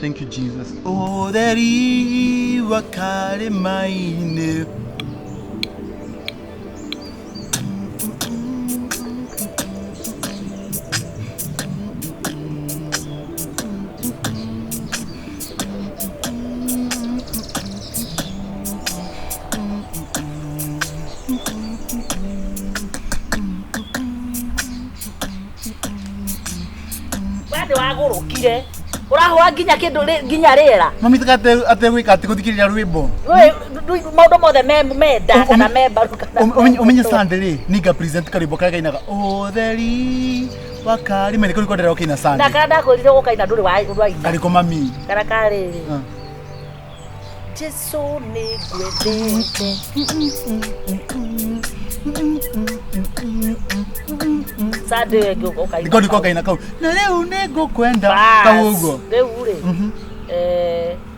Thank you, Jesus. Ũtheri wa karĩma-inĩ. We nĩ wagũrũkire ũrahũra nginya kĩndũ nginya rĩera. Mami tiga ategwĩka atĩ gũthikĩrĩria rwĩmbo. Maũndũ mothe menda kana me mbaru kana Ũmenye Sunday rĩ, ninga present karwĩmbo karĩa kainaga ũtheri wa karĩma-inĩ kau nĩko ndĩrenda gũkĩina na Sunday. kana ndakwĩrire ũkaina ndũrĩ waina. Karĩkũ mami? Kana karĩrĩ. Jesu nĩ ngwendete. Sunday ĩyo ĩngĩ ũkaina. Nĩko nĩko kaina kau. Na rĩu nĩ ngũkwenda. Kau ũguo. Rĩu rĩ,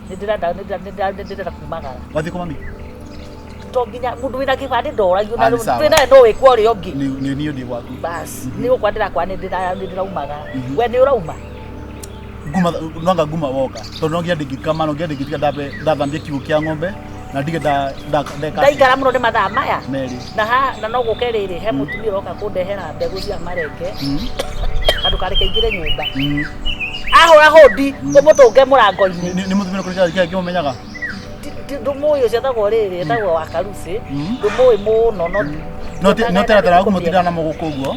nĩ ndĩrenda nĩ ndĩrenda kumagara. Wathiĩ kũ mami? To nginya mũndũ wĩna kĩbandĩ ndoragio na Ah, nĩ rĩu sawa. twĩ nawe no wĩkwo ũrĩa ũngĩ. Nĩ niĩ ndĩ gwaku. Bas, nĩ gũkwa ndĩrakwa nĩ ndĩraumagara. We nĩ ũrauma? Nguma nwanga nguma woka. Tondũ no nginya ndingĩkama no nginya ndingĩtiga ndambe ndathambia kiugũ kĩa ng'ombe na ndige nda nda ndeka. Ndaikara mũno nĩ mathaa maya. Merĩ. Na ha na no gũke rĩrĩ he mũtumia ũroka kũndehera mbegũ cia marenge. Na ndũkareke aingĩre nyũmba. Ahũra hũndi ũmũtũnge mũrango-inĩ. Nĩ mũtumia ũrĩkũ kĩrĩa kĩmũmenyaga? Ndũmũĩ ũcio etagwo rĩrĩ etagwo wa Karuci. Ndũmũĩ mũno no No teratera waku mũtindaga na mũgũkũ ũguo.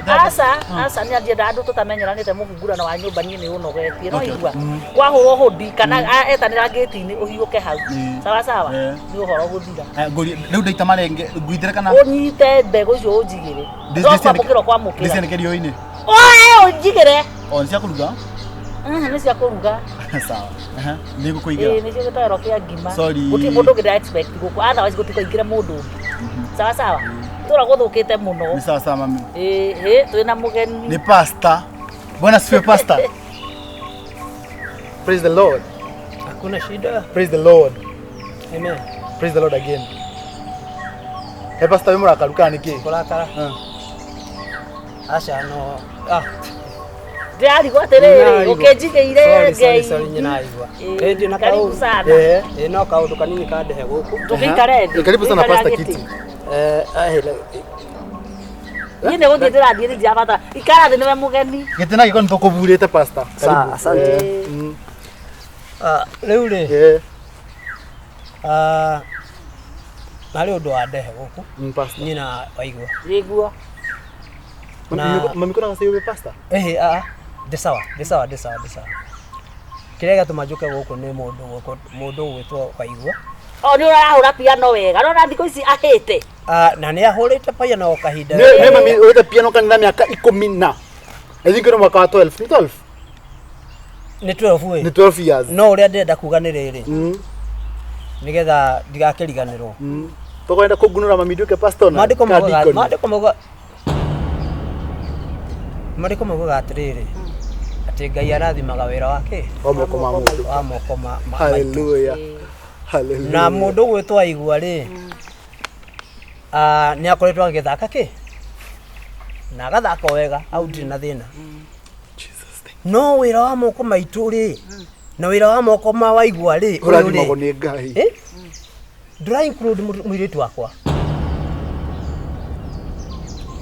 Aca, aca nĩ andienda andũ tũtamenyeranĩte mũhungurano wa nyũmba niĩ nĩ ũnogetie no igua kwahũrwo hũndi kana etanĩra ngĩti-inĩ ũhiũke hau. Sawa sawa, nĩ ũhoro gũthira. Rĩu ndaita marenge ngwitĩre kana ũnyite mbegũ icio ũnjigĩre. No kwamũkĩra ũkwamũkĩra. Ndĩcianĩke riũa-inĩ. Oe ũnjigĩre. O nĩ cia kũruga? Nĩ cia kũruga. Sawa. Nĩ ngũkũigĩra. Ĩĩ nĩcio gĩtoero kĩa ngima. Sorry. Gũtirĩ mũndũ ũngĩ ndĩra expect gũkũ. Otherwise gũtikaingĩre mũndũ ũngĩ. Sawa sawa. Tũra gũthũkĩte mũno. Nĩ sawa sawa mami. Ĩĩ twĩna mũgeni. Nĩ pastor. Bwana asifiwe pastor. Praise the Lord. Hakuna shida. Praise the Lord. Amen. Praise the Lord again. Hey pastor, wĩ mũrakaru kana nĩkĩ? Kũrakara. Aca no. Ah. Ndĩrarigwo atĩrĩrĩ, ũkĩnjigĩire Sorry, sorry, ngei. sorry, nyina aigua. Ĩĩ, Ĩĩ ndĩ na karibu kaũndũ. sana. Ĩĩ no kaũndũ kanini kandehe gũkũ. Tũgĩikare thĩ. Karibu sana Tũgĩikare Pastor gĩtĩ. Kiti. Eh, ahĩra. Niĩ nĩ gũthiĩ ndĩrathiĩ nĩ ndirabata. Ikara thĩ nĩwe mũgeni. Gĩtĩ na gĩko nĩ tũkũburĩte pastor. Sawa, Karibu. asante. Ah, rĩu rĩ. Ah, harĩ ũndũ wandehe gũkũ. Pastor. Nyina waigua. Nĩguo. Na- Mami kuna gacĩ wĩ pastor? Ĩhĩ, ah, ndĩ sawa, ndĩ sawa, ndĩ sawa, ndĩ sawa. Kĩrĩa gĩatũma njũke gũkũ nĩ mũndũ gũkũ, mũndũ ũgwĩtwo Waigua. O nĩ ũrahũra piano wega. Rora thikũ ici ahĩte. Ah, na nĩ ahũrĩte piano o kahinda. Nĩ mami ũrĩte piano kanitha mĩaka ikũmi na. I think nĩ mwaka wa 12. Nĩ 12? Nĩ 12 ĩ. Nĩ 12 years. No ũrĩa ndĩrenda kuga nĩ rĩrĩ. Nĩgetha ndigakĩriganĩrwo. Tũkwenda kũngunũra mami nduĩke pastor na Maandĩko kana maugaga deacon? maandĩko maugaga maandĩko maugaga atĩrĩrĩ atĩ Ngai arathimaga wĩra wake Wa moko ma mũndũ. wa moko ma ma- maitũ. Hallelujah. Hallelujah. Na mũndũ ũgwĩtwo Aigua rĩ ah, nĩ akoretwo agĩthaka kĩ na agathaka wega hau ndirĩ na thĩna no wĩra wa moko maitũ rĩ na wĩra wa moko ma Waigua rĩ ũyũ rĩ, Ũrathimagwo nĩ Ngai. Eh? Ndũra include mũirĩtu wakwa.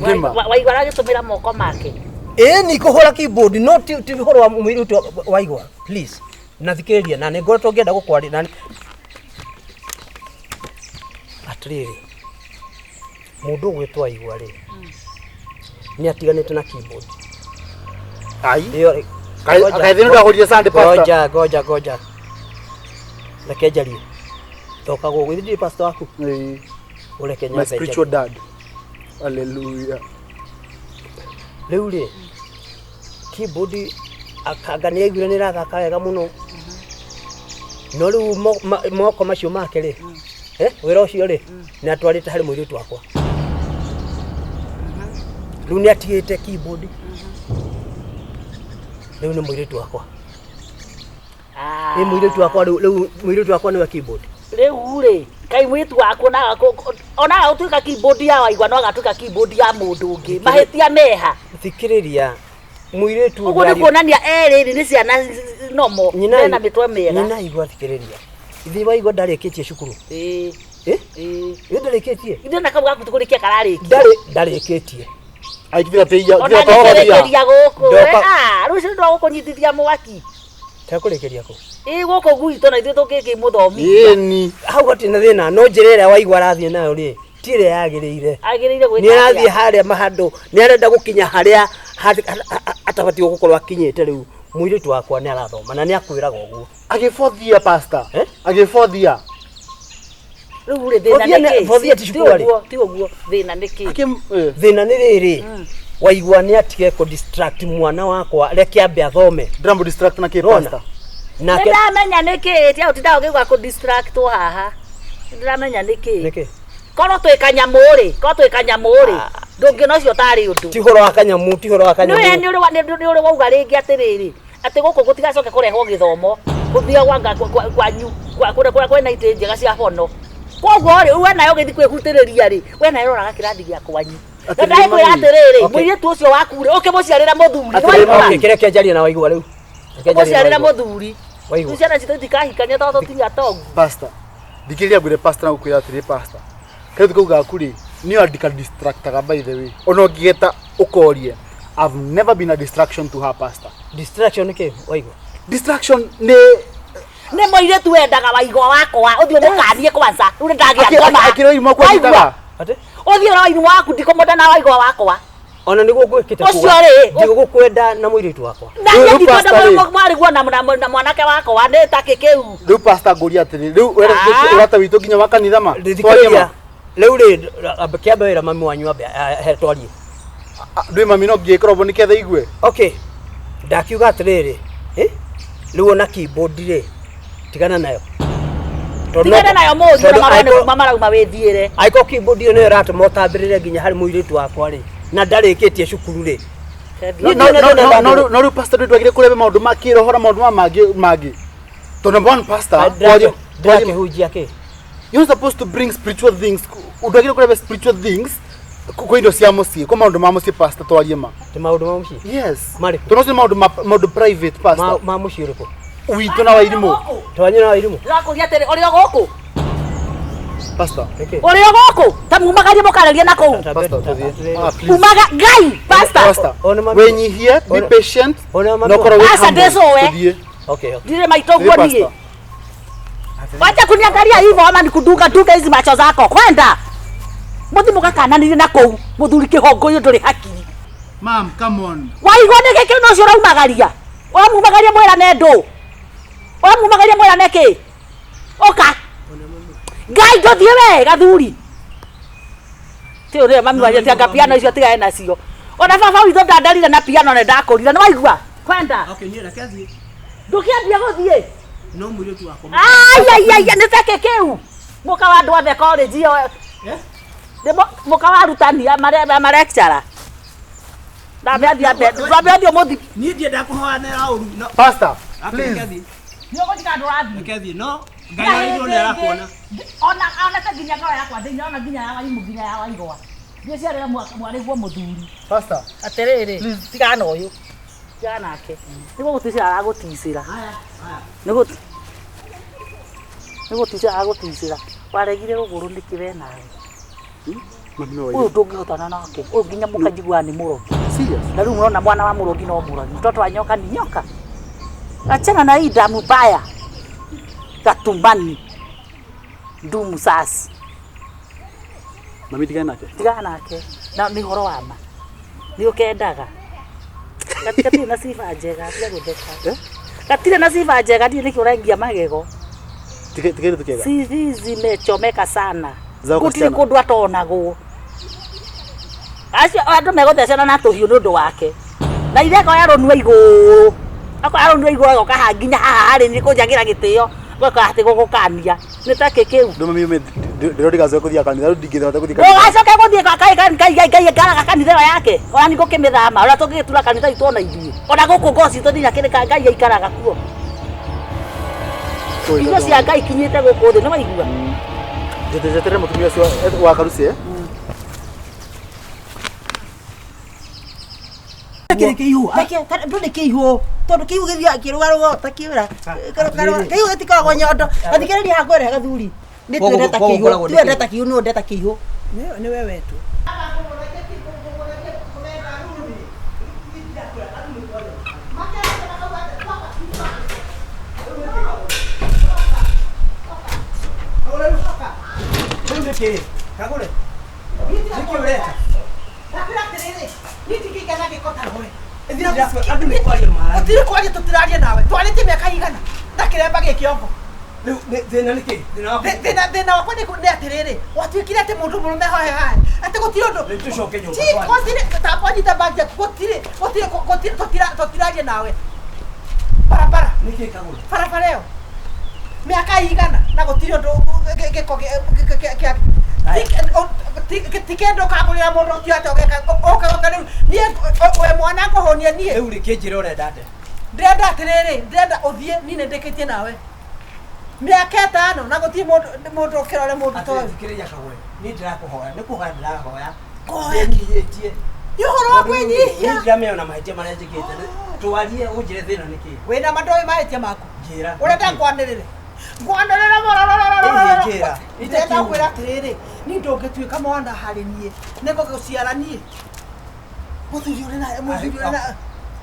Nĩma. Waigua aragĩtũmĩra moko make. Ĩĩ ni kũhũra keyboard no ti ti ũhoro wa mũirĩtu Waigua please. Na thikĩrĩria na nĩ ngoretwo ngĩenda gũkwaria na atĩrĩrĩ mũndũ ũgwĩtwo Waigua rĩ nĩ atiganĩte na keyboard. Ai. Ĩyo Kaĩ thĩna ndagũrire Sunday pastor. Ngoja ngoja ngoja. Reke njarie. Toka gũkũ ithuĩ ndirĩ pastor waku. Ĩĩ. Ũreke My nyambe spiritual njarie. dad. Hallelujah. Rĩu rĩ keyboard akanga nĩ aiguire nĩ ĩrathaka wega mũno no rĩu moko macio make rĩ wĩra ũcio rĩ nĩ atwarĩte harĩ mũirĩtu wakwa rĩu nĩ atigĩte keyboard. Rĩu nĩ mũirĩtu wakwa. Ah. Ĩ mũirĩtu wakwa rĩu rĩu mũirĩtu wakwa nĩwe keyboard. Rĩu rĩ, kai mwĩtu waku onaga gũtuĩka keyboard ya Waigwa no agatuĩka keyboard ya mũndũ ũngĩ. Mahĩtia meha. Thikĩrĩria mũirĩtu Ũguo nĩ kuonania erĩ rĩ nĩ ciana nomo mena mĩtwe mĩega. Nyina igua thikĩrĩria. Ithe Waigwa ndarĩkĩtie cukuru. Ĩĩ. Eh? Ĩĩ. Ĩ ndarĩkĩtie? Ithuĩ na kau gaku tũkũrĩkia kararĩkia. Ndarĩ ndarĩkĩtie. Aikithira teia Ona nĩkĩrĩkĩria gũkũ. Ndoka- Ah, rũciũ nĩtwagũkũnyitithia mwaki. Tekũrĩkĩria kũ? Ĩ gũkũ gwitũ na ithuĩ tũngĩkĩmũthomithia. Ĩni. Hau hatirĩ na thĩna no njĩra ĩrĩa Waigwa arathiĩ nayo rĩ ti ĩrĩa yagĩrĩire. Agĩrĩire gwĩka Nĩ arathiĩ atĩa? harĩa handũ nĩ arenda gũkinya harĩa atabatiĩ gũkorwo akinyĩte rĩu. Mũirĩtu wakwa nĩ arathoma na nĩ akwĩraga ũguo. Agĩbothia pastor. Eh? Agĩbothia. Rĩu rĩ thĩna Bothia nĩ nĩ- kĩ? bothia ti Ti cukuru arĩ. ũguo, ti ũguo. Thĩna nĩ kĩ? Akĩ eh. Thĩna nĩ rĩrĩ Waigwa nĩ atige kũ distract mwana wakwa reke ambe athome. Ndĩramũ distract na kĩ Rona. pastor? Nake Nĩndamenya nĩ kĩ, tia ũtindaga ũkĩigua kũ distractwo haha. Nĩndĩramenya nĩ kĩ. nĩkĩ? Korwo twĩ kanyamũ rĩ, korwo twĩ kanyamũ rĩ, ndũngĩona ũcio tarĩ ũndũ. Ti ũhoro wa kanyamũ, ti ũhoro wa Nĩwe kanyamũ. nĩ ũrĩ wa- nĩ ũrĩ wauga rĩngĩ atĩrĩrĩ, atĩ gũkũ gũtigacoke kũrehwo gĩthomo, gũthiagwo anga kwanyu, kũrĩa kũrĩa kwĩna itĩ njega cia bono. Koguo rĩ, we nawe ũgĩthiĩ kwĩhutĩrĩria rĩ, we nawe roraga kĩrathi gĩa kwanyu. Na Atĩrĩrĩ ndagĩkwĩra mami. atĩrĩrĩ, Okay. mũirĩtu ũcio waku rĩ, ũkĩmũciarĩra mũthuri, nĩ Atĩrĩrĩ, waigua? okay, kĩreke njarie na Waigwa rĩu. Reke njarie na Ũmũciarĩre Waigwa. mũthuri. Waigua. Rĩu ciana citũ itikahikania tondũ tũtinya tongu. Pastor. Thikĩrĩria ngwĩre pastor na gũkwĩra atĩrĩ pastor. Kairĩtu kau gaku rĩ, nĩyo andika distractaga by the way. Ona ũngĩgeta ũkorie. I've never been a distraction to her pastor. Distraction nĩ kĩ Waigwa? Distraction nĩ Nĩ mũirĩtu wendaga Waigwa wakwa, ũthiĩ ũmũkanie kwanza. Rĩu nĩ ndagĩa ngoma. Akĩrĩ ũrimũ Waigua? kwenditaga. Atĩ? Ũthiĩ ũrĩa wairũ waku ndikũmũnda na Waigwa wakwa. Ona nĩguo ngwĩkĩte Ũcio kuga, rĩ, ndigũgũkwenda na mũirĩtu wakwa. Na Rĩu niĩ ndikwenda pastor rĩ. mwarĩguo na mwanake wakwa nĩ ta kĩ kĩu. Rĩu pastor ngũria atĩrĩ, rĩu Ah. ũrata witũ nginya wa kanitha ma? Twarie Thikĩrĩria. ma? Rĩu rĩ kĩambe wĩra mami wanyu ambe he twarie. Ah, Ndwĩ mami no ngĩkora ũguo nĩketha igue. Okay. Ndakiuga atĩrĩrĩ, eh? Rĩu ona keyboard rĩ tigana nayo. Tondũ Tigana nayo mũriũ na tondũ marũa nĩ angĩkorwo- kuma marauma wĩthiĩre. angĩkorwo keyboard ĩyo nĩyo ĩratũma ũtambĩrĩre nginya harĩ mũirĩtu wakwa rĩ na ndarĩkĩtie cukuru rĩ No no no no no rĩu- no rĩu pastor ndwĩ twagĩrĩire kũrebe maũndũ ma kĩroho na maũndũ ma mangĩ mangĩ. Tondũ number one pastor, kwaria- kwaria- ndĩrakĩhunjia kĩ you're supposed to bring spiritual things. Ndwagĩrĩire kũrebe spiritual things kwĩ indo cia mũciĩ, kwĩ maũndũ ma mũciĩ pastor twarie ma. ti maũndũ ma mũciĩ Yes. Marĩkũ? Tondũ ũcio nĩ maũndũ ma maũndũ private pastor. ma mũciĩ ũrĩkũ Witũ na wairimũ. twanyu na wairimũ Ndĩrakũria atĩrĩ, ũrĩ o gũkũ? Pastor. Nĩkĩ? Ũrĩ o gũkũ? Ta mumagarie mũkarerie na kũu. Pastor, tũthiĩ. Ah, please. Umaga Ngai, pastor. Pastor, Ona mami- wĩnyihie, be Ona- patient, Ona mami- na ũkorwo wĩ Aca humble. ndĩcũe. Tũthiĩ. Okay, okay. Ndire maitũ Tũthiĩ, guo niĩ. pastor. Wacha kuniangalia hivyo ama nikudunga dunga hizi macho zako. Kwenda. Muthi mugakananire na kũu. Mũthuri kĩhongo ũyũ ndũrĩ hakiri. Ma'am, come on. Waigua nĩ gĩkĩ no ũcio ũraumagaria. Ũramumagaria mwĩrane ndũ. Ũramumagaria mwĩrane kĩ? Ũka. Ngai ndũthiĩ we gathuri. Ti ũrĩa mami wanyu ati anga piano icio tigane nacio. Ona baba witũ ndandarire na piano nĩ ndakũrire. Nĩ waigua? Kwenda. Okay, niĩ reke thiĩ. Ndũkĩambia gũthiĩ. No mũirĩtu wakwa. Ai ai ai nĩ take kĩu. Mũka wa andũ othe college ĩyo. Nĩ mũka wa arutani a lecturer. Ndambe athiĩ ambe ndambe athiĩ mũthi. Niĩ ndiendaga kũhoanĩra ũru. No, Pastor, okay, please. reke thiĩ. Nĩ ũgũtiga andũ ũrathiĩ. Reke thiĩ. No, Ngai wa igũrũ nĩ arakuona. Ona ona ta nginya ngoro yakwa thĩinĩ ona nginya ya Waimũ nginya ya Waigwa. Ndiĩciarĩra mwarĩguo mũthuri. Pastor. Atĩrĩrĩ, tigana na ũyũ. Tigana nake. Nĩ gũgũticĩra aragũticĩra. Nĩ gũticĩra aragũticĩra. Waregire rũgũrũ nĩkĩ we nawe? Mami no Ũyũ ndũngĩhotana nake. Ũyũ nginya mũkajiguaga nĩ mũrogi. Serious? Na rĩu mũrona mwana wa mũrogi no mũrogi. Mtoto wa nyoka ni nyoka. Achana na hii damu baya. Gatumani. Ndumu sasi. Mami tigana nake. Tigana nake. Na nĩ ũhoro wa ma. Nĩ ũkendaga. Gatirĩ na sifa njega, tiga gũtheka. Gatirĩ na sifa njega, ndiũĩ nĩkĩ ũrengia magego. Tigere tukega. CV zimechomeka sana. Za Gũtirĩ wasichana. kũndũ atonagwo. Acio andũ megũthecana na tũhiũ nĩ ũndũ wake. Na ithe akoya rũnua igũrũ. Akoya rũnua igũrũ agoka haha nginya haha harĩ nĩ kũnjagĩra gĩtĩo. Goka atĩ gũgũkania. Nĩ ta kĩ kĩu? Ndo mami ume Ndĩro ndigacoke gũthiĩ kanitha, rĩu ndingĩhota gũthiĩ kanitha. Ndũgacoke gũthiĩ kwa Ngai Ngai Ngai Ngai aikaraga kanitha ĩyo yake. Ona nĩ ngũkĩmĩthama, ũrĩa tũngĩgĩtura kanitha itũ ona ithuĩ. Ona gũkũ ngoo citũ nginya kĩrĩka Ngai aikaraga kuo. Irio cia Ngai ikinyĩte gũkũ thĩ, nĩ waigua? Njeterere mũtumia ũcio wa karuci eh? Kĩrĩ kĩihũ. Ndũrĩ kĩihũ tondũ kĩihũ gĩthiaga kĩrũgarũga ta kĩũra kĩihũ gĩtikoragwo nyondo athikĩrĩria hakwĩrehe gathuri nĩ Koguo- twendeta koguo kĩihũ ngoragwo nĩ twendeta kĩihũ nĩ ũndeta kĩihũ Nĩwe wetu. Rĩu nĩ kĩĩ? Kagũre. Nĩkĩ ũreka? Andũ nĩ kwaria mararia. Gũtirĩ kwaria tũtiraria nawe twarĩtie mĩaka igana na kĩremba gĩkĩongo. Rĩu thĩna nĩ kĩĩ? Thĩna waku. Thĩna wakwa nĩ atĩrĩrĩ, gwatuĩkire atĩ mũndũ mũrũme hohe haha atĩ gũtirĩ ũndũ. Rĩu tũcoke nyũmba Ti, twarie. gũtirĩ tambonyita bagi yaku gũtirĩ gũtirĩ gũtirĩ tũtiraria nawe barabara Nĩ kĩĩ Kagũre? barabara ĩyo mĩaka igana na gũtirĩ ũndũ gĩko kĩa ti kĩndũ ũkagũrĩra mũndũ ũtio atĩ ũgeka ũke ũke rĩu niĩ we mwana ngũhũnia niĩ. Rĩu rĩ kĩnjĩre ũrenda atĩa? Ndĩrenda atĩrĩrĩ, ndĩrenda ũthiĩ niĩ nĩ ndĩkĩtie nawe mĩaka ĩtano na gũtirĩ mũndũ mũndũ ũkĩrore mũndũ ta Atĩrĩ, ũyũ. thikĩrĩria Kagũre. Niĩ ndĩrakũhoya, nĩ kũhoya ndĩrahoya. Kũhoya? Ndĩnyihĩtie. Nĩ ũhoro wa kwĩnyihia. Niĩ ndiramenya ona mahĩtia marĩa njĩkĩte. Twarie ũnjĩre thĩna nĩ kĩĩ. Wĩna ma ndoĩ mahĩtia maku. Njĩra. Ũrenda ngwanĩrĩre ngwanĩrĩre. Ĩĩ, njĩra. Ndĩrenda kwĩra atĩrĩrĩ, niĩ ndũngĩtuĩka mwana harĩ niĩ nĩ ngũgũciara niĩ mũthuri ũrĩ na mũthuri ũrĩ na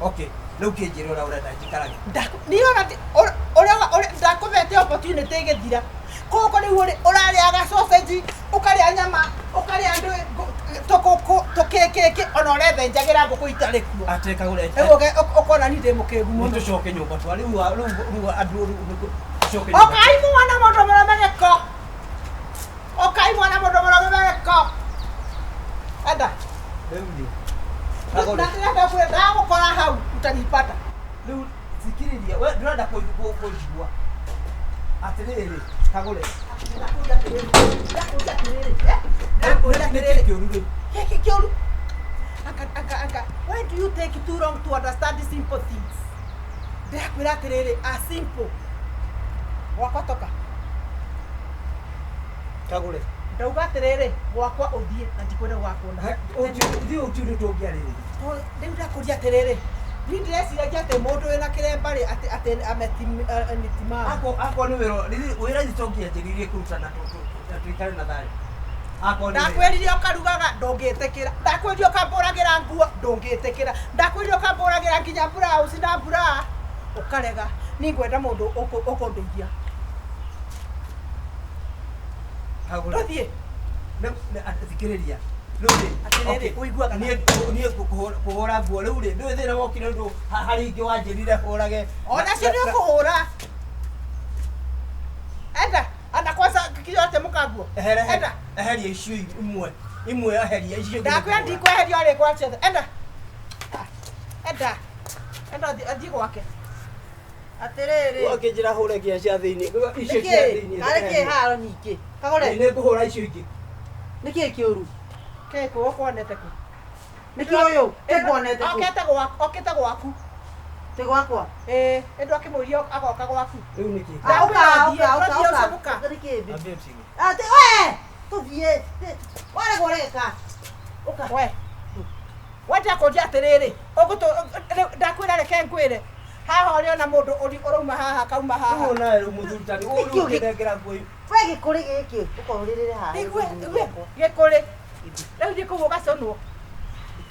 Okay, rĩu kĩnjĩre ũrĩa ũrenda njikarage. Niĩ ona ũrĩa ndakũhete opportunity ĩgĩthira koguo rĩu ũrĩ ũrarĩaga sausage ũkarĩa nyama ũkarĩa ndũ tũkũkũ tũkĩkĩkĩ ona ũrethenjagĩra ngũkũ itarĩ kuo. Atĩ Kagũre. Rĩu ũkona niĩ ndĩ mũkĩgu Nĩ mũno. tũcoke nyũmba twa rĩu rĩu rĩu andũ rĩu tũcoke nyũmba. Ũkai mwana mũndũ mũrũme gĩko, ũkai mwana mũndũ mũrũme gĩko, enda. Rĩu rĩ. Kagũre. Na ndĩrenda kwĩra ndagũkora hau utanipata. Rĩu thikĩrĩria, we ndũrenda kũnjigua. Atĩrĩrĩ, Kagũre. Ndakũria atĩrĩrĩ, ndakũria atĩrĩrĩ, eh, ndakũria Nĩ atĩrĩrĩ. kĩĩ kĩũru rĩu? Gĩkĩ kĩũru. Anga, anga, anga. Why do you take too long to understand the simple things? Ndĩrakwĩra atĩrĩrĩ, a simple. Gwakwa toka. Kagũre. Ndauga atĩrĩrĩ, gwakwa ũthiĩ na ndikwenda gũgakuona. Thiĩ ũthiĩ tũngĩarĩrĩria. Rĩu ndakũria atĩrĩrĩ, niĩ ndĩreciragia atĩ mũndũ wĩna kĩremba rĩ atĩ atĩ ametimamu. Akorwo nĩ wĩra wĩra ithe tũngĩanjĩrĩirie kũruta na tũikare na thayũ. Akorwo nĩ wĩra. Ndakwĩrire ũkarugaga ndũngĩtĩkĩra, ndakwĩrire ũkambũragĩra nguo ndũngĩtĩkĩra, ndakwĩrire ũkambũragĩra nginya blouse na bra ũkarega. Niĩ ngwenda mũndũ ũkũndeithia. Kagũre. Tũthiĩ. Rĩu thikĩrĩria. Rĩu rĩ, Atĩrĩrĩ, okay, ũiguaga niĩ niĩ kũhũra nguo rĩu rĩ, ndũĩ thĩna wokire ũndũ harĩ ingĩ wanjĩrire hũrage. Onacio nĩ ũkũhũra. Enda ana kwanza kiyote mũkanguo. Enda. Eheria icio imwe imwe eheria icio ingĩ Ndakwĩra nĩngũhũra. ndikweheria ũrĩ kwa ciothe. Enda. Enda. Enda athiĩ gwake. Atĩrĩrĩ. Ũkĩnjĩra hũre nginya cia thĩinĩ. Icio cia Nĩkĩ? thĩinĩ. Karĩ kĩ haro ningĩ? Kagũre. Nĩ ngũhũra icio ingĩ. Nĩkĩ kĩũru? Kĩ kũ ũkuonete kũ? Nĩkĩ ũyũ? Tũkuonete kũ? Okĩte gwaku, okĩte gwaku. Ti gwakwa. Ĩĩ, ĩndũ akĩmũria agoka gwaku. Rĩu nĩ kĩĩ? Ah, ũka, ũka, ũka, Ũrathiĩ ũka. ũcamũka. Nĩkĩ? Ambia ũtige. Atĩ we! Tũthiĩ. Waregwo ũregeka. Ũka. We. We ndakũria atĩrĩrĩ, ndakwĩra reke ngwĩre. Haha ũrĩ ona mũndũ ũrauma haha akauma haha. Rĩu nawe rĩu mũthuri ta rĩu Nĩkĩ ũgĩ- ũkĩnengera nguo We gĩkũrĩ gĩkĩ ũkorũrĩrĩre haha. Igue, igue, gĩkũrĩ. Rĩu thiĩ kũu ũgaconwo.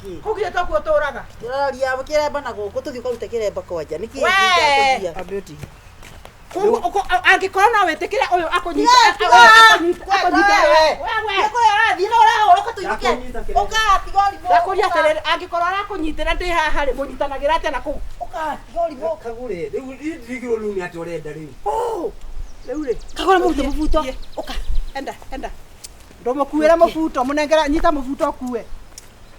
Nĩkĩ? Kũu githĩ tokuo ũtũraga. Kĩroria kĩremba na gũkũ tũthiĩ ũkarute kĩremba kwanja. Nĩkĩ We! gĩkĩ? Ambia ũtige. Kũu angĩkorwo no wĩtĩkĩre ũyũ akũnyite Tiga, tiga, akũnyite akũnyite we. we. Gĩkũrĩ ũrathiĩ na ũrahũra ũka tũinũke. Ndakũnyita kĩremba. Ũka tiga ũrimũ. Ndakũria atĩrĩrĩ, angĩkorwo arakũnyitĩra ndĩ haha rĩ, mũnyitanagĩra atĩa na kũu? Ũka tiga ũrimũ. Kagũre, rĩu niĩ ndirigirwo rĩu nĩ atĩa ũrenda rĩu. Rĩu rĩ, Kagũre mũrute mũbuto. Thiĩ. Ũka. Enda, enda. Ndũmũkuĩre mũbuto, mũnengera, nyita mũbuto ũkue.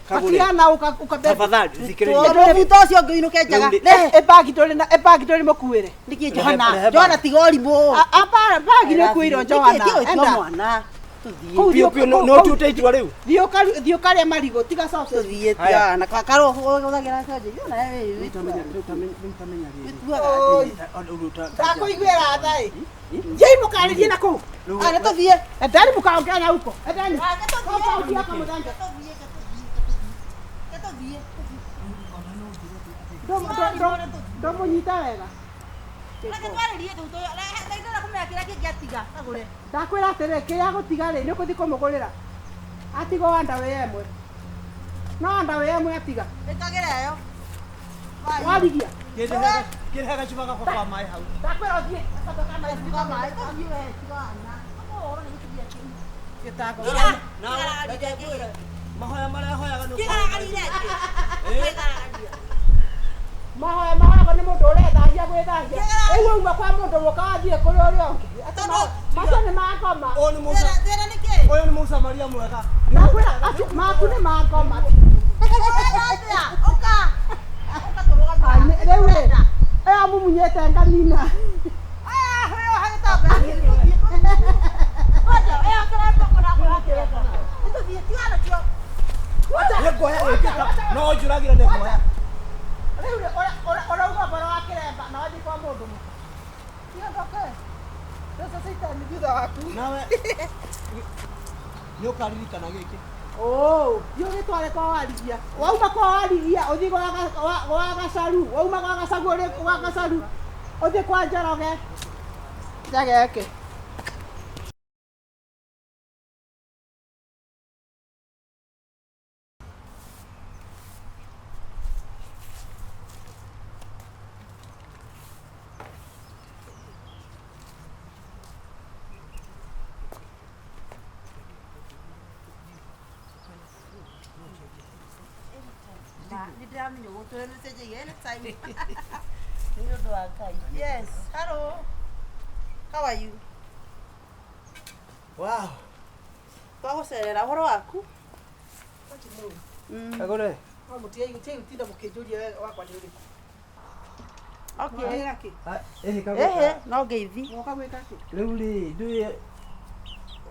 Kagũre. Gatiana ũka Tafadhali thikĩrĩria. Tondũ mũbuto ũcio ũngĩ ũinũke njaga. Rĩu nĩ- Ne. Ĩ bagi ndũrĩ na ĩ bagi ndũrĩ mũkuĩre. Nĩkĩ Johana? Rehe Johana tiga ũrimũ. Bagi nĩ ũkuĩirwo Johana. Nĩkĩ ũyũ Enda. mwana? Tũthiĩ. Kũu Piũ piũ no tuĩte itua rĩu. Thiĩ ũkarĩe marigũ tiga sausage. Tũthiĩ Haya. tia na karwo hũthagĩra sausage. Yo na wewe Rĩu tamenya rĩrĩ. Oi. Ndakũiguĩra tha ĩ. Thiĩi mũkarĩrie na kũu. Ah, nĩ tũthiĩ. Endani mũkaongea na huko. Endani. Ũka ũthiĩ akamũthanja. Ndũmũnyita wega. Ndakwĩra atĩrĩ kĩrĩa gũtiga rĩ nĩ ũkũthiĩ kũmũgũrĩra. Atigwo underwear ĩmwe. No underwear ĩmwe atiga. Warigia. Kĩrehe gacuba gakwa ka maĩ hau. Ndakwĩra ũthiĩ. Gĩtango. Mahoya marĩa hoyaga nĩ Mahoya mahoyagwo nĩ mũndũ ũrethahia gwĩthahia. Rĩu wauma kwa mũndũ mũka wathiĩ kũrĩ ũrĩa ũngĩ. Atĩ macio nĩ mangoma. Ũyũ nĩ Musa. Ũyũ nĩ Mũsamaria mwega. Ndakwĩra acio maku nĩ mangoma. Rĩu rĩ ĩyo mumunyĩte nganina. Nĩ nguoya gĩkĩka. No njũragĩre nĩ nguoya. Rĩu rĩ ũrauga ũhoro wa kĩremba na wathiĩ kwa mũndũ mũka. Tiga ndoke. Mbeca cia thutha waku. Nawe nĩ ũkaririkana gĩkĩ. Oh, thiĩ ũgĩtware kwa warigia. Wauma kwa warigia ũthiĩ gwa Gacaru. Wauma gwa Gacaru ũrĩ gwa Gacaru. Ũthiĩ kwa Njoroge. Njageke. Yes, hello. How are you? Wow. Twagũcerera ũhoro waku? Kagũre. No mũtige gũtinda mũkĩnjũria wakwa nĩ ũrĩkũ. Okay. Wĩra kĩ? Ĩhĩ kagũre. Ehe, no ngeithi. Woka gwĩka kĩ? Rĩu rĩ ndũĩ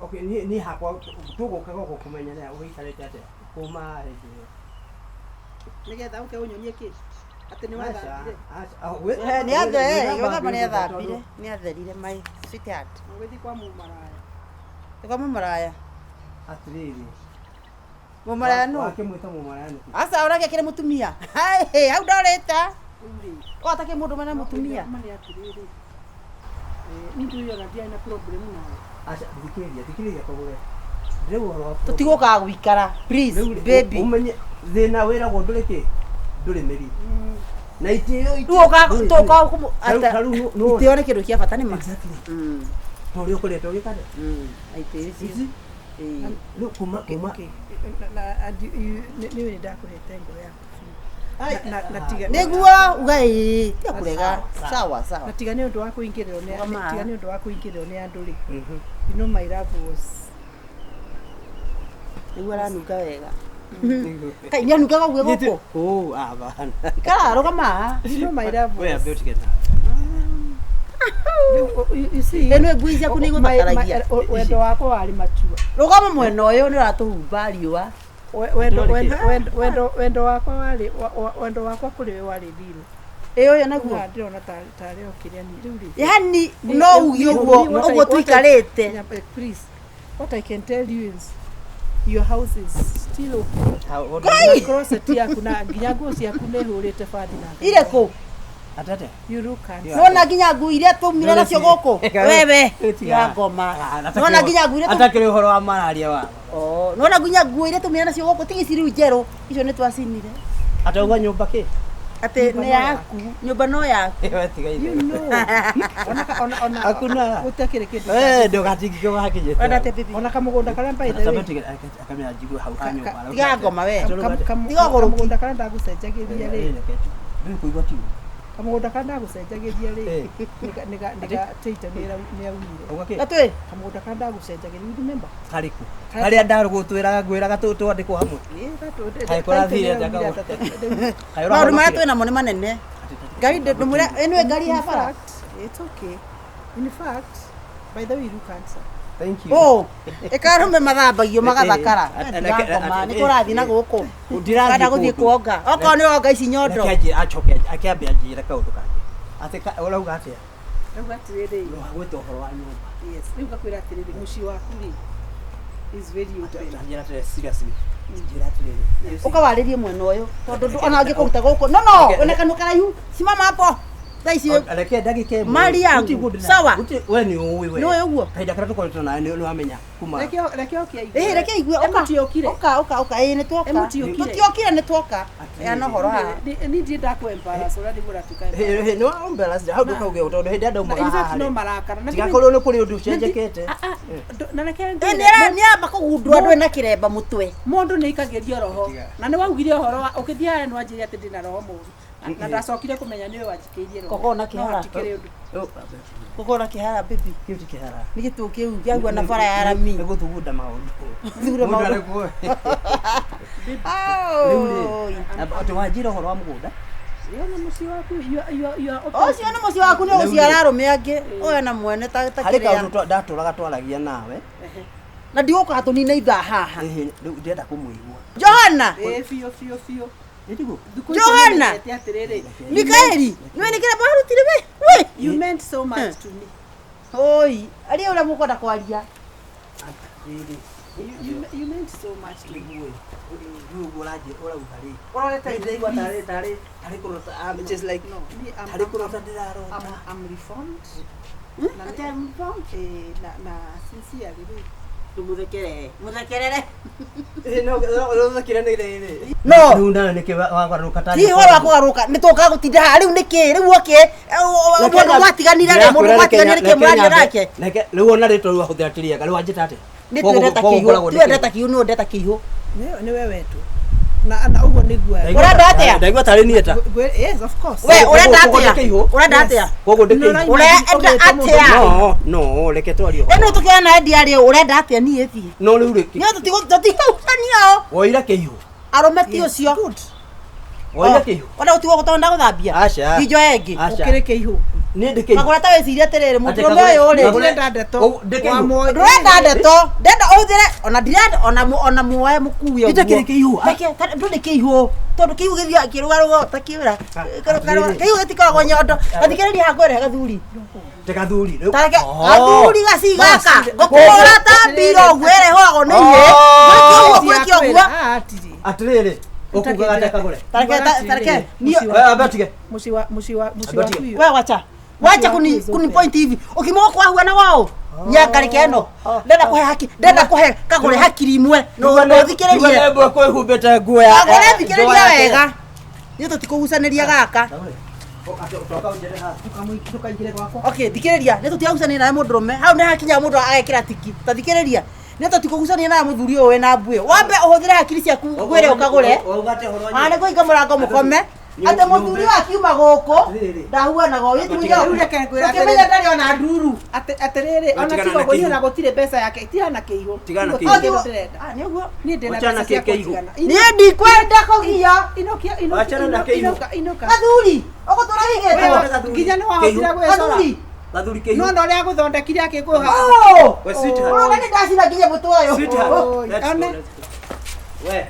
okay niĩ hakwa tũgũka gũkũ kũmenya ũgĩikarĩte atĩa kuma hĩndĩ ĩyo. Nĩgetha ũke ũnyonie kĩ? Atĩ nĩ wathambire. Eh, nĩ athe, gwĩthamba nĩ athambire, nĩ atherire my sweetheart. Ũgĩthiĩ kwa mũmaraya. Nĩ kwa mũmaraya. Atĩrĩrĩ. Mũmaraya nũ? Wakĩmwĩta mũmaraya nĩkĩ? Aca ũragĩa kĩrĩ mũtumia. Hai, hau ndorĩte. Rĩu rĩ. Wata kĩ mũndũ mena mũtumia. Ma nĩ atĩrĩrĩ. Niĩ ndũĩ ona ndiarĩ na problem nawe. Aca thikĩrĩria thikĩrĩria kagũre. Rĩu ũhoro wa Tũtigũkaga gũikara. Please, Rĩu rĩ, baby. ũmenye thĩna wĩragwo ndũrĩ kĩ ndũrĩ mĩri. Na itĩo Rĩu ũka tũka kũmũ Ta rĩu nĩ itĩo nĩ kĩndũ kĩa bata nĩ ma. Exactly. Mm. Ta ũrĩa ũkoretwo ũgĩka rĩ. Mm. Itĩo icio. Ici Ĩĩ. rĩu kuma kuma Okay. Na and you nĩ nĩ ndakũhete ngoro yaku biũ. Na tiga Nĩguo uga ĩĩ, tiga kũrega. Sawa sawa. na tiga nĩ ũndũ wa kũingĩrĩrwo nĩ Rũgama. tiga nĩ ũndũ wa kũingĩrĩrwo nĩ andũ rĩ. You know my love was Nĩguo aranunga wega. Kai nĩ anungaga ũguo gũkũ. Oh, abana. Ikara rũgama haha. you know my love We was ambe ũtige na. you see Ĩno ngui ciaku nĩ igũthakaragia. Wendo wakwa warĩ matua. Rũgama mwena ũyũ nĩ ũratũhumba riũa. Wendo wendo wendo wendo wakwa warĩ wendo wakwa kũrĩ we warĩ real. Ĩ ũyũ naguo. Haha ndĩrona tarĩ o kĩrĩa ni rĩu rĩ. Yani no uge ũguo ũguo tũikarĩte. Please, what I can tell you is your house is still open. Ngai! Na closet yaku na nginya nguo ciaku nĩ hũrĩte bathi na Irĩkũ? Atete. You look handsome. Nona nginya nguo iria twaumire nacio gũkũ. Wewe tiga ngoma. Nona nginya nguo iria Atakĩrĩ ũhoro wa mararia wa. Oh, nona nginya nguo iria twaumire nacio gũkũ tiga ici rĩu njerũ. Icio nĩ twacinire. Atauga nyũmba kĩ? Atĩ nĩ yaku, nyũmba no yaku. Ĩyo tiga You itherũ. know. Ona ona Hakuna. gũtakĩrĩ kĩndũ. Eh, ndũgatingike wakinyĩte. Wenda atĩa baby? Ona kamũgũnda karĩa by the way. Akamenya njigue hau ha nyũmba. Tiga ngoma we. Tiga ũgũrũki. Kamũgũnda karĩa ndagũcenjagĩria rĩ. Rĩu kũigua tigu. Kamũgũnda karĩa ndagũcenjagĩria rĩ. Eh. Nĩga Taita nĩ aumire. Auga kĩ? Gatwĩ. Kamũgũnda karĩa ndagũcenjagĩria, you remember? Karĩkũ? Karĩa ndarũgũtwĩraga ngwĩraga twandĩkwo hamwe. Kaĩ kũrathire atĩa Kaĩ Maũndũ marĩa ũrahonokire? twĩ namo nĩ manene. Ngari ndũmwĩra ĩno ĩ ngari ya bara. It's okay. In fact, by the way, you look handsome. Thank you. Oh, ĩkarũme mathambagio magathakara. Eh, eh, Ngoma nĩ kũrathiĩ na gũkũ. Ndirathiĩ Kana gũthiĩ kũndũ. kuonga. Okorwo nĩ wonga ici nyondo. Reke anjĩre acoke akĩambe anjĩre kaũndũ kangĩ. Atĩ ũrauga atĩa? Rauga atĩrĩrĩ. Gwĩta ũhoro wa nyũmba. Yes, rĩu ngakwĩra atĩrĩrĩ, mũciĩ waku rĩ is very open. Njĩra atĩrĩrĩ seriously. Njĩra atĩrĩrĩ. Ũkawarĩrie mwena ũyũ tondũ ona angĩkũruta gũkũ. No no, wĩna kanua karaihu. Simama hapo. Thaa ici Reke ndagĩka ĩmwe. Mali yangu. Gũtirĩ kũndũ ndĩra- Sawa. We nĩ ũĩ we. Nĩ ũĩ ũguo? Kahinda karĩa tũkoretwo nawe nĩ wamenya kuma. Reke oke aigue. Ĩĩ reke igue ũka. Mũtiokire. Ũka ũka ũka ĩĩ nĩ twoka. Mũtiokire. Tũtiokire nĩ twoka. Heana ũhoro haha. Ni ndiĩ ndakũ embarrass ũrĩa nĩguo ũratuĩka Hĩ hĩ nĩ wa embarrass hau ndũkauge tondũ hĩndĩ ĩrĩa ndaumaga Na in fact haha no rĩ. marakara. Na Tigakorwo nĩ kũrĩ ũndũ ũcenjekete. Na reke Ĩĩ ngwĩre, nĩ amba kũgundũra ndũrĩ na kĩremba mũtwe. mũndũ nĩ aikagĩrio roho na nĩ waugire ũhoro wa ũkĩthiĩ harĩa nĩ wanjĩrire atĩ ndĩna roho mũru na ndacokire kũmenya nĩwe wanjikĩirie roho. Kũgũa na kĩhara. No hatikĩrĩ ũndũ. Kũgũa na kĩhara baby. Kĩu ti kĩhara. Nĩ gĩtũ kĩu kĩagua na bara ya rami. Nĩ gũthugunda maũndũ. Gũthugunda Mũndũ maũndũ. arĩ Rĩu Oi. rĩ, atĩ wanjĩra ũhoro wa mũgũnda. Ũyũ nĩ mũciĩ waku, you are open. Ũcio nĩ mũciĩ waku nĩ ũgũciara arũme angĩ. Ũyũ na mwene ta ta Harĩ kĩrĩa. kaũndũ ndatũraga twaragia nawe. Na ndigũka tũnine ithaa haha. Ĩhĩ, rĩu ndĩrenda kũmũigua. Johana. Ĩĩ biũ biũ biũ. Nĩ tiguo? Thikũ ici Johana. nĩmenyete atĩrĩrĩ, Mikaeli, niwe nĩ kĩremba warutire we? We. you meant so much to me. Oi, aria ũrĩa mũkwenda kwaria. Atĩrĩrĩ, You meant so much to me. nĩguo rĩu ũguo ũrauga rĩ. Ũrorete Ndĩraigua tarĩ tarĩ tarĩ kũrota I'm just like No, me, I'm, tarĩ kũrota ndĩrarota. I'm reformed. Na Atĩ I'm reformed? Na sincerely rĩ. Ndũmũthekerere. Mũthekerere. Ĩĩ no ũthekire nĩ rĩrĩ. No. Rĩu nawe nĩkĩ wagarũrũka ta Ti ũhoro wa kũgarũrũka nĩ tũkaga gũtinda haha rĩu nĩkĩ rĩu oke mũndũ mwatiganire rĩ mũndũ mwatiganire nĩkĩ mũraria nake Reke rĩu ona rĩtwa rĩu wahũthĩra ti rĩega rĩu wanjĩta atĩa? nĩ twendeta kĩihũ twendeta kĩihũ nĩ ũndeta kĩihũ Nĩwe wetwo. Na ũguo nĩguo. Ũrenda atĩa? Ndaigua tarĩ niĩ ta. Yes, of course. We ũrenda Koguo atĩa ndĩ kĩihũ? ũrenda atĩa Koguo ndĩ kĩihũ? Ũrenda atĩa? No, no, reke twarie ũhoro. Ĩno tũkĩona endia rĩ ũrenda atĩa niĩ thiĩ No rĩu rĩ. nĩ tũtigũcania o Woira kĩihũ. arũme ti ũcio Woira kĩihũ. ona gũtigwo gũtonda gũthambia Aca. injoe ĩngĩ Aca. Ũkĩrĩ kĩihũ. Niĩ ndĩ kĩihũ. Magũra ta wĩcirie atĩrĩrĩ Atĩ mũndũrũme ũyũ rĩ Ndũrenda ndeto. Ũguo, ndĩ kĩihũ. Wa muoyo. ndũrenda ndeto ndenda ũhũthĩre ona ndirenda ona muoe mũkue ũguo. Itakĩrĩ kĩihũ. Reke, ndũrĩ kĩihũ tondũ kĩihũ gĩthiaga kĩrũgarũga ta kĩũra Atĩrĩrĩ. kĩihũ gĩtikoragwo nyondo gathikĩrĩria haha ngwĩre gathuri Te gathuri. Rĩu. tareke Oh. gathuri gaci gaka ngũkũhũra ta mbira ũguo ĩrĩa ĩhũragwo nĩ ihĩ gwĩke ũguo gwĩke ũguo Ah, atirĩ. Atĩrĩrĩ. Ũkugaga atĩa kagũre? tareke tareke niĩ We amba tige. Mũciĩ wa mũciĩ wa mũciĩ Amba waku tige. we wacha wacha kuni kuni point hivi ukimoka kwahuana wao nyaka reke ĩno ndenda kũhe haki ndenda kũhe kagũre hakiri imwe no no thikĩrĩrie Mbwe kwĩhumbĩte nguo ya. kagũre thikĩrĩria wega niĩ tũtikũgucanĩria gaka Ndũkaingĩre gwakwa. okay thikĩrĩria nĩ tũtigagucania nawe mũndũrũme hau nĩ hakinya mũndũ agekĩra tiki ta thikĩrĩria nĩ tũtikũgucania nawe mũthuri ũyũ wĩna mbuĩ wambe ũhũthĩre hakiri ciaku ngwĩre ũkagũre Ah, nĩ kũhinga mũrango mũkome atĩ mũthuri wakiuma gũkũ Atĩrĩrĩ. ndahuanaga ũyũ Rĩu reke ngwĩre tũkĩmenya ndarĩ ona nduru Atĩrĩrĩ, ona Tigana tiga na ũguo niĩ kĩihũ. ona gũtirĩ mbeca yake. Tigana na kĩihũ. Tigana na Gũtirĩ kĩihũ. kĩndũ ndĩrenda. Ah, nĩ ũguo Niĩ ndĩna Wachana mbeca cia kĩihũ. kũnjigana. niĩ ndikwenda kũgio Inũkia, inũkia, Wachana na kĩihũ. inũka, inũka. gathuri ũgũtũra higĩtwo Nginya nĩ wahotire gwĩcora. gathuri Gathuri kĩihũ. No na ũrĩa agũthondekire akĩkũha. Oh! We sweetheart. Ũrona nĩ ndacina nginya mũtwe ũyũ Sweetheart. Oi, Let's go, one. let's go. We,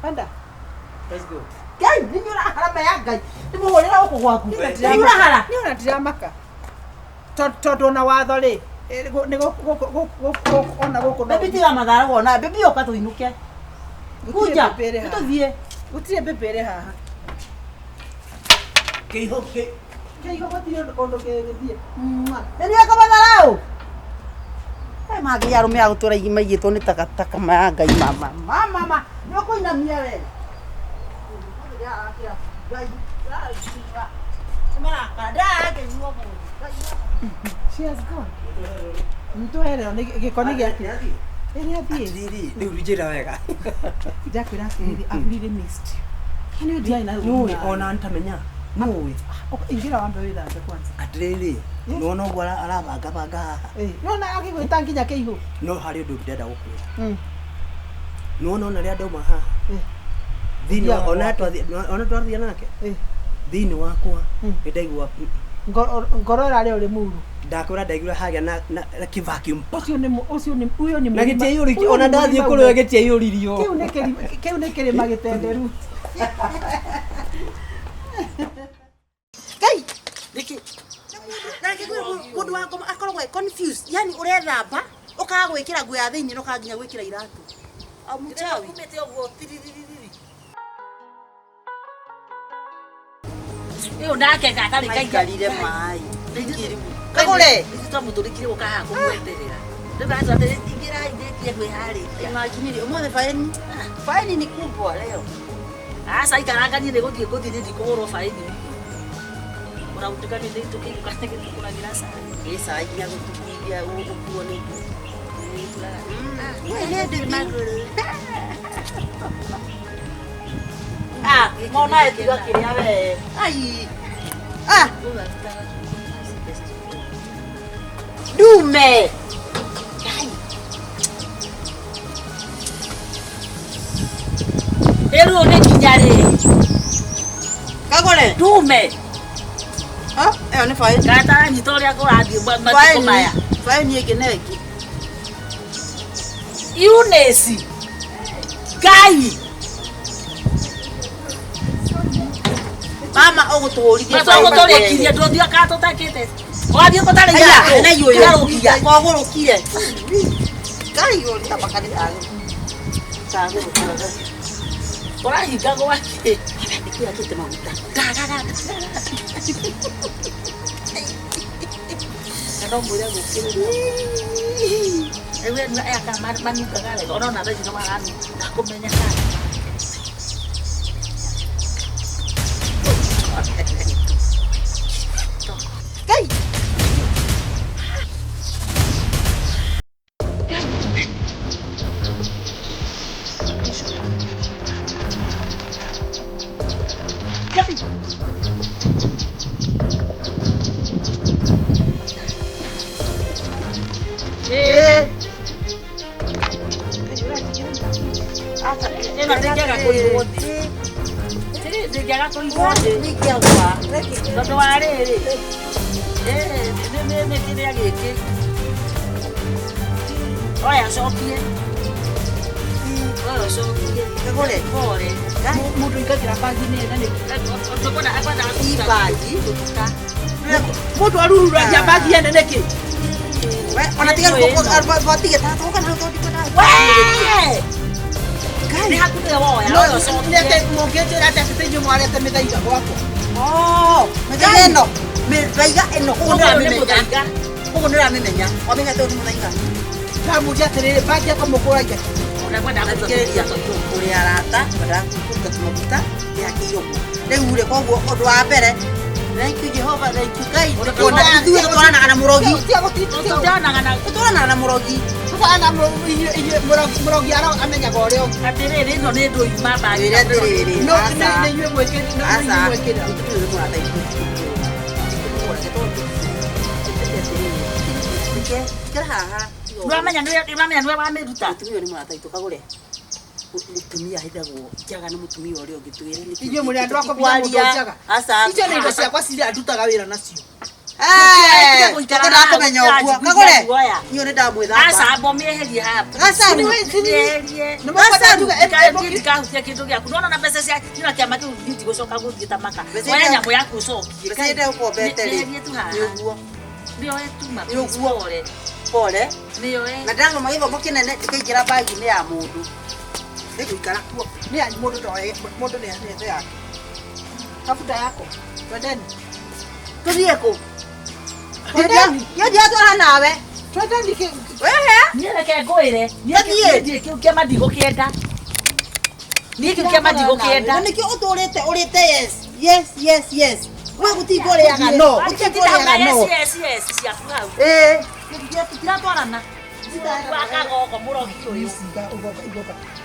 Panda. let's go. Ngai nĩ ũrahara maya Ngai ndĩmũhũrĩra gũkũ gwaku nĩ ũrahara Niĩ ona ndiramaka. Tondũ ona watho rĩ, nĩ gũkũ ona gũkũ no. bebi tiga mathara wona bebi ũka tũinũke Gũtirĩ kunja mbembe ĩrĩ nĩ haha. tũthiĩ Gũtirĩ mbembe ĩrĩ haha. Kĩihũ kĩ. Kĩihũ gũtirĩ ũndũ kũndũ kĩgĩthiĩ. nĩ nĩweka matharau Ĩ mangĩ arũme a gũtũra maigĩtwo nĩ takataka maya Ngai mama mama ma nĩ ũkũinamia we She has gone. Ntũherero nĩ gĩko nĩ gĩake. Ĩ nĩ athiĩ. Atĩrĩrĩ, rĩu njĩra wega. Ndakwĩra atĩrĩrĩ, I've really missed you. Yaani ndiarĩ na Nũĩ ona ntamenya. Nũĩ. Ingĩra wambe wĩthambe kwanza. Atĩrĩrĩ, nĩwona ũguo arabangabanga haha. Nĩwona agĩgwĩta nginya kĩihũ. No harĩ ũndũ ndĩrenda gũkwĩra. Nĩwona ona rĩrĩa ndauma haha. Thĩinĩ wa ona twathiĩ nake. Thĩinĩ wakwa nĩ ndaigua Ngoro ĩrarĩ o Limuru. Ndakwĩra ndaigua hagĩa na na kĩ-vacuum. Ũcio nĩ ũcio nĩ ũyũ nĩ Na gĩtiaiyũrĩtio ona ndathiĩ kũrĩ we gĩtiaiyũririo. Kĩu nĩ kĩrĩma gĩtenderu. Ngai nĩkĩ na reke ngwĩre mũndũ wa ngoma akoragwo e confused, yani ũrethamba ũkaga gwĩkĩra nguo ya thĩinĩ na ũkaga nginya gwĩkĩra iratũ. Mũchawi. Kumĩte ũguo tiriririri. Ĩyo nake gatarĩ Maikarire maĩ. Kagũre. Twamũtũrĩkire gũka haha kũmweterera. Rĩu atĩrĩ ingĩrai ndĩkie kwĩharĩria. Imagine ũmũthĩ faini. Faini ni kubwa leo. Aca ikaranga niĩ nĩ gũthiĩ ngũthiĩ nĩ ndikũhũrwo faini. Ũrautĩka nĩ tũkĩinũka tũkũragĩra cai. Ĩ cai nginya gũtukuithia ũkuo nĩ We nĩ magũrũ. Ah, mona etiga kĩrĩa we. Ai. Ah. Ndume. Rĩu nĩ nginya rĩ? Kagũre. Ndume. Ah, ĩyo nĩ faini. Gataranyita ũrĩa kũrathiĩ matukũ maya. Faini ĩngĩ na ĩngĩ. Eunice. Ngai. Mama ũgũtũhũrithia Matũgũtũrĩkirie ndũthiĩ kana tũtakĩte. Wathiĩ gũtarĩ iratũ. Na iũyũ. Kĩrarũkia. Kwagũrũkire. Ngai ũrĩ ta makanitha. Tagũrũkire. Ũrahinga gwakĩ? Nĩkĩ akĩte maguta? Na no mwĩre gũkĩrĩria. Rĩu aya kana manungaga wega ona ona thaa ici no maranunga ndakũmenya kana. Ngai. Ĩno ndĩngĩaga kũigwo thĩ. Ndĩngĩaga kũigwo thĩ. Nĩngĩagwa. Tondũ wa rĩrĩ. Nĩ kĩrĩa gĩkĩ. Oya cokie. Oya ũcokie. Kagũre. Pole. Mũndũ aingagĩra bagi-inĩ na nĩkĩ? Ti bagi. Mũndũ arururagia bagi ene nĩkĩ? We, ona tiga batige tatoka na tondiko na. We! Nĩ hakuhĩ woya. No Oya ũcokie. nĩ atĩ mũngĩnjĩra atĩ atĩ inyuĩ mwarete mĩthaiga gwakwa. Oh, mĩthaiga ĩno. Mĩthaiga ĩno koguo Ũyũ nĩ nĩũramĩmenya. mũthaiga. Koguo nĩũramĩmenya. Wamenya atĩ ũyũ nĩ mũthaiga. Ndamũria atĩrĩrĩ bagi yakwa mũkũragia. Ũrekwendaga Thikĩrĩria ũrĩ arata wendaga kũruta tũmaguta yakĩirwo ũguo. Rĩu rĩ koguo ũndũ wa mbere thank you Jehova, thank you Ngai. Kuona ithuĩ tũtwaranaga na mũrogi. Tũtwaranaga na Tũtwaranaga na mũrogi. Tũtwaranaga inyuĩ mũrogi amenyaga ũrĩa ũngĩ. Atĩrĩrĩ ĩno nĩ ndũima bagi. Wĩre atĩrĩrĩ. No nĩ inyuĩ mwĩkĩrĩra. Aca. Mũtumia ũyũ nĩ mũrata ithuĩ. Ikara haha. Nĩwamenya nĩwe wamĩruta. Mũtumia ũyũ nĩ mũrata witũ kagũre. Mũtumia ahithagwo njaga nĩ mũtumia ũrĩa ũngĩ twĩre nĩkĩ. Inyuĩ mũrĩ andũ a kũbia mũndũ njaga. Aca. Icio nĩ indo ciakwa ciria ndutaga wĩra nacio. Tũkwendaga kũmenya ũguo. Kagũre. Niĩ nĩ ndamwĩthamba. Aca amba ũmĩeherie haha. Aca. Mĩeherie. Ndikahutia kĩndũ gĩaku. Nĩwona na mbeca cia na kĩama kĩu niĩ ndigũcoka gũthiĩ ta maka. Oya nyamũ yaku ũcokie. Mbeca iria ũkombete rĩ. Mĩeherie tu haha. Nĩ ũguo. Nĩoe tu ma. Nĩ ũguo. Pole. Pole. Nĩoe. Na ndĩrathoma gĩthomo kĩnene ndĩkaingĩra bagi-inĩ ya mũndũ. Nĩgũikara kuo. Nĩ yanyu mũndũ ndoe mũndũ nĩ ethe yake. Tafuta yako. Twendeni. Tũthiĩ kũ? Niĩ ndiratwara nawe. Twendeni kĩ. Wehe. Niĩ reke ngwĩre. Tũthiĩ. Niĩ kĩu kĩama ndigũkĩenda. Niĩ kĩu kĩama ndigũkĩenda. Na nĩkĩo ũtũrĩte ũrĩte yes. Yes, yes, yes. We gũtingũ ũrĩaga no. Gũtingũ ũrĩaga no. Yes, yes, ciaku hau. Ĩĩ. Tũtiratwarana. Wakagogo mũrogi ũyũ.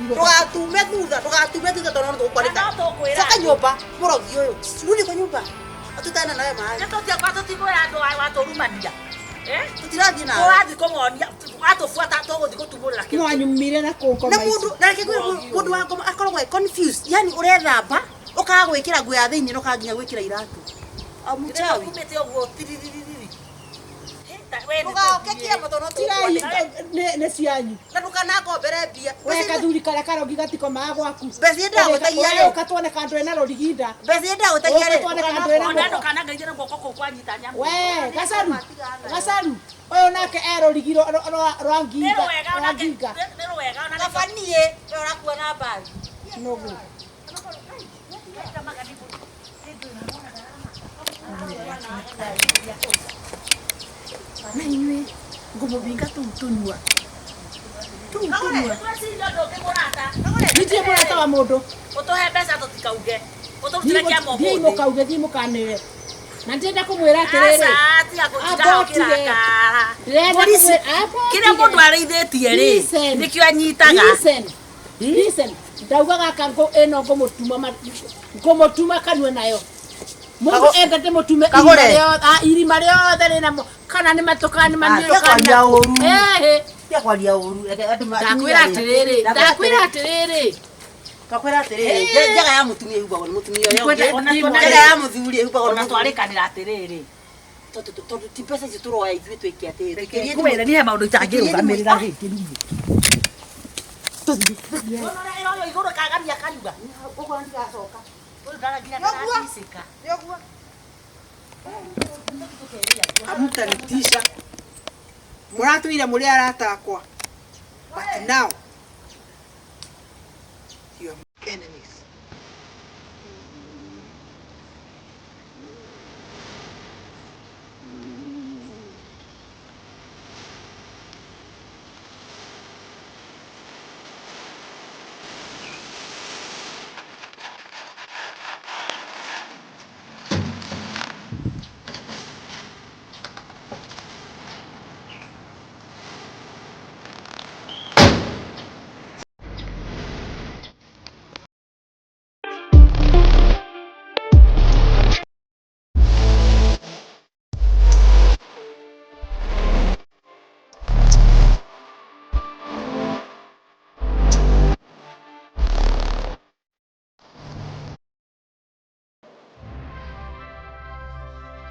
Ndũgatume thutha, ndũgatume thutha tondũ no tũgũkwarĩka. No tũkwĩra. Coka nyũmba mũrogi ũyũ. Rudi kwa nyumba. Atutana nawe maĩ. Nĩ tũtiakwa tũtikwĩra andũ watũrumania. Tũtirathiĩ nawe. Tũrathiĩ kũmonia watũbuata tũgũthiĩ gũtumũrĩra kĩndũ. Mwanyumire na kũ Na mũndũ na reke ngwĩre mũndũ wa ngoma akoragwo e confused. Yani ũrethamba ũkaga gwĩkĩra nguo ya thĩinĩ na ũkaga nginya gwĩkĩra iratũ. Mchawi. Umĩte ũguo tiriririri. Ndũgaoke kĩama tondũ Tigai nĩ cianyu. Na ndũkanakombere mbia. We kathuri karĩa karongi gatikomaga gwaku. Mbeca iria ndagũtagia rĩ. Ũka tuone kandũ ena rũriginda. Mbeca iria ndagũtagia rĩ. Ũka tuone kandũ ena Ona ndũkanangeithie na guoko kũu kwanyita nyamũ. We gacaru gacaru ũyũ nake e rũrigi rwa Nĩ nginga rwega rwa onake nginga. nĩ rwega onake. Kaba niĩ we ũrakua na mbagi. Nũgũ. Na inyuĩ ngũmũbinga tũu tũnyua. Tũu tũnyua. Tweciria ũndũ ũngĩ mũrata. Niĩ mũrata wa mũndũ. Ũtũhe mbeca tũtikauge. Ũtũrutĩre kĩama Thiĩ ũmũthĩ. mũkauge thiĩ mũkanĩre. Na ndĩrenda kũmwĩra atĩrĩrĩ. Aca, tiga gũtinda Amba ũtige. ũkĩrakara. Ndĩrenda Mũrici, kũmwĩra amba kĩrĩa ũtige. mũndũ arĩithĩtie rĩ Listen. nĩkĩo anyitaga. Listen. Listen. Ndauga gaka ĩno ngũmũtuma ngũmũtuma kanua nayo. Mũndũ enda ndĩmũtume Kagũre. irima rĩothe rĩna kana nĩ matũ kana nĩ maniũrũ tiga kwaria ũru. Ĩhĩ. Tiga kwaria ũru. Reke andũ Ndakwĩra atĩrĩrĩ, ndakwĩra atĩrĩrĩ. Ngakwĩra atĩrĩrĩ, njaga ya mũtumia ĩhumbagwo nĩ mũtumia ũrĩa ũngĩ. Ona tuona- Njaga ya mũthuri ĩhumbagwo nĩ Ona mũthuri. twarĩkanĩra atĩrĩrĩ. Tondũ ti mbeca icio tũroya ithuĩ twĩke atĩrĩ. Tũikĩrie Ngwĩre niĩ he maũndũ itangĩrũgamĩrĩra rĩngĩ niĩ. Ona ũrĩa ĩroywo igũrũ kagamia kariuga. Ũguo ndigacoka. Ũyũ ndaraginya karaticĩka. Nĩũguo. Hamtanitisha. Mũratũire mũrĩ arata akwa. But now